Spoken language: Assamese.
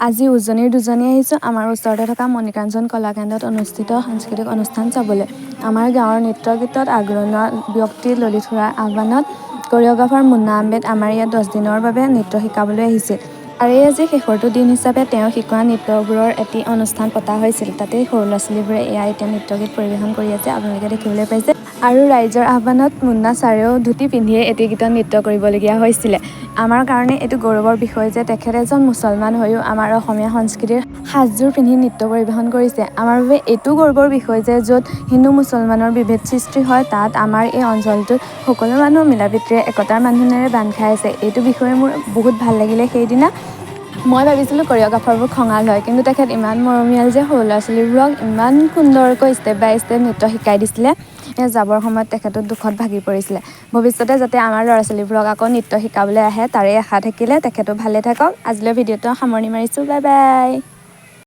আজি উজনিৰ দুজনী আহিছোঁ আমাৰ ওচৰতে থকা মণিকাঞ্চন কলাকেন্দ্ৰত অনুষ্ঠিত সাংস্কৃতিক অনুষ্ঠান চাবলৈ। আমাৰ গাঁৱৰ নৃত্য গীতত আগৰণুৱা ব্যক্তি ললিত খুৰাৰ আহ্বানত কৰিঅ'গ্ৰাফাৰ মুন্না আহমেদ আমাৰ ইয়াত 10 দিনৰ বাবে নৃত্য শিকাবলৈ আহিছিল। তাৰেই আজি শেষৰটো দিন হিচাপে তেওঁ শিকোৱা নৃত্যবোৰৰ এটি অনুষ্ঠান পতা হৈছিল। তাতেই সৰু ল'ৰা ছোৱালীবোৰে এয়া এতিয়া নৃত্য গীত পৰিৱেশন কৰি আছে, আপোনালোকে দেখিবলৈ পাইছে। আৰু ৰাইজৰ আহ্বানত মুন্না ছাৰেও ধুতি পিন্ধিয়ে এটি গীতত নৃত্য কৰিবলগীয়া হৈছিলে। আমাৰ কাৰণে এইটো গৌৰৱৰ বিষয় যে তেখেত এজন মুছলমান হৈও আমাৰ অসমীয়া সংস্কৃতিৰ সাজযোৰ পিন্ধি নৃত্য পৰিৱেশন কৰিছে। আমাৰ বাবে এইটোও গৌৰৱৰ বিষয় যে য'ত হিন্দু মুছলমানৰ বিভেদ সৃষ্টি হয়, তাত আমাৰ এই অঞ্চলটোত সকলো মানুহ মিলা প্ৰীতিৰে একতাৰ বান্ধোনেৰে বান্ধ খাই আছে। এইটো বিষয়ে মোৰ বহুত ভাল লাগিলে। সেইদিনা মই ভাবিছিলোঁ কৰিঅ'গ্ৰাফাৰবোৰ খঙাল হয়, কিন্তু তেখেত ইমান মৰমীয়াল যে সৰু ল'ৰা ছোৱালীবোৰক ইমান সুন্দৰকৈ ষ্টেপ বাই ষ্টেপ নৃত্য শিকাই দিছিলে। যাবৰ সময়ত তেখেতো দুখত ভাগি পৰিছিলে। ভৱিষ্যতে যাতে আমাৰ ল'ৰা ছোৱালীবোৰক আকৌ নৃত্য শিকাবলৈ আহে, তাৰেই আশা থাকিলে। তেখেতো ভালে থাকক। আজিলৈ ভিডিঅ'টো সামৰণি মাৰিছোঁ। Bye bye.